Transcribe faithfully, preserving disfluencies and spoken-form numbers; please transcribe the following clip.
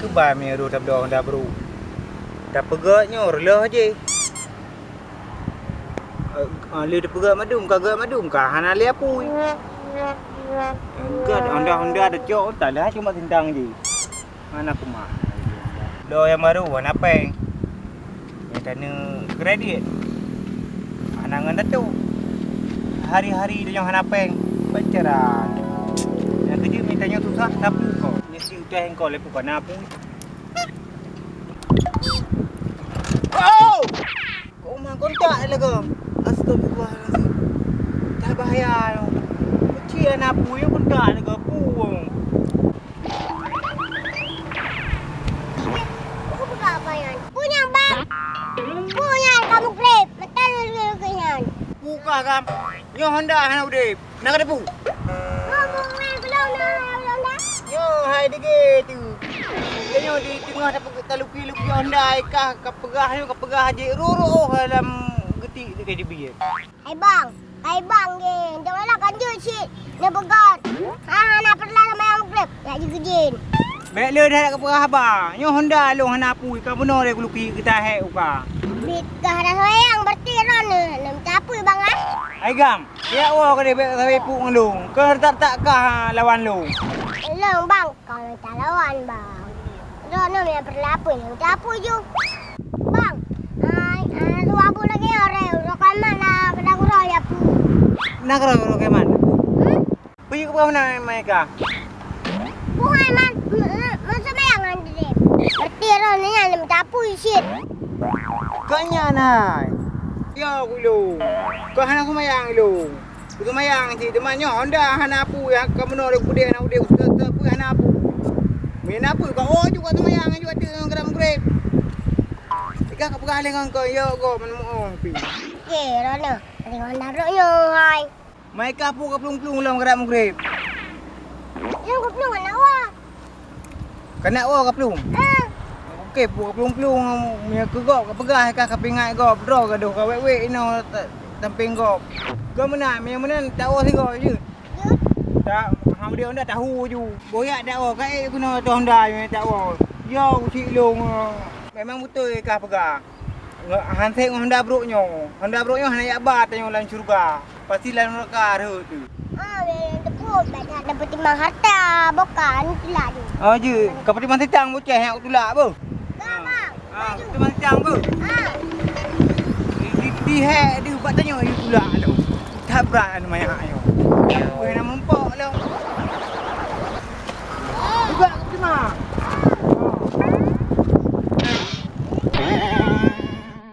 Cuba meunyoe tabloe Honda Bro. Tapeugöt nyoe reuloh jih. Eh, ah, lé tapeugöt mandum, ka geuet mandum, ka hana lé apui. Geuet Honda-Honda tacok, talah cuma sintang jih. Hana kumat. Bloe nyang baru, hana péng. Nyang taneuk kredit. Hana ngon dato. Hari-hari tanyoe hana péng. Pacaran. Nyang keujeuet mita nyoe susah, sapu ko. Nyang si utai ko lé bukan apui. Oh! Kok uma kontak lagam. Astagfirullahalazim. Dah bahaya. Kecil anak apui kontak lagam. Puang. Peue buka apa nyan? Peue nyan, Bang? Peue nyan kamoe grab? Mata lukèe-lukèe nyan. Peue kah gam? Nyoe Honda hana udép. Na ka teupeu? Nyoe hai dege tu. Nyoe di teungoh tape-, talukèe-lukèe Honda kah, ka peugah nyoe, ka peugah jih. Roh-roh lam geuti teuka jibie. Hai bang, hai bang, gen. Janganlah kan jeuet cit. Neupeugöt. Ha, hana peureulèe seumayang Maghrib. Nak jikeujen. Bèk le that kapeugah haba. Nyoe Honda lôn hana apui, ka bunoe lé kulukèe geutahek uka. Bit kah hana seumayang, berarti droeneuh lôn tapui bang ah. Hai gam, siap woe keudeh bèk sabe puk ngon lôn. Keu retak-retak kah lawan lôn. Lôn bang, Ka mita lawan, bang. Droeneuh nyang peureulèe apui, nyang mita apui ju. Bang, ai, ai, dua buleuen lagèe nyoe, rokok man na keudang uroe ya pu. Na keudang uroe man? Hmm? Peue keu peue na mai ka? Buhai man, m-, m-, meuseumbayang ngon diri. Berarti droeneuh nyan nyang mita apui cit. Kon nyan hai. Ya, ulôn. Kon hana seumayang lôn. Seumayang cit, teuma nyoe Honda hana apui, ka meunoe lé keudeh na udeb, seutôt-seutôt pun hana apui. Meunyo na apui, ka oh juga seumayang aju ateueh ngon geurab Maghrib. Ika ka peugah lé ngon kau, yo go, man muoh pi. Oke, Rona, ada Honda rok nyoe hai. Mai ka pu ka plueng-plueng lom geurab Maghrib. Nyoe ka plueng anak wa. Keuneuk woe ka plueng? Ah. Oke, pu ka plueng-plueng, meunyoe keu gob ka peugah, ka, ka peuingat gob, droe gadoh ka wék-wék inoe ta-, sampéng gob. Gob meunan, meunyoe meunan, tawoe sigoe jeuet. Jeuet. Tak, hana udeb Honda tahu ju. Boh yak tawoe, ka ék keunoe ateueh Honda nyoe tawoe. Yo, ucit lôn, memang beutôi ka peugah. Nge-, han sép ngon Honda brok nyoe. Honda brok nyoe hana yak ba tanyoe lam syeuruga. Pasti lam neuraka rhot teuh. Ah, biar yang tepuk, biar tak ada peutimang harta, bukan pula tu. Oh, je. Ka peutimang sitang bocah nyang kutulak beuh. Ka, bang. Ah, peutimang sitang beuh. Ah. Di, di, di hek di ubat tanyoe, you tulak tu. Tabrak anu mayak nyoe. Weh, nak mumpok tu. Juga peutimang.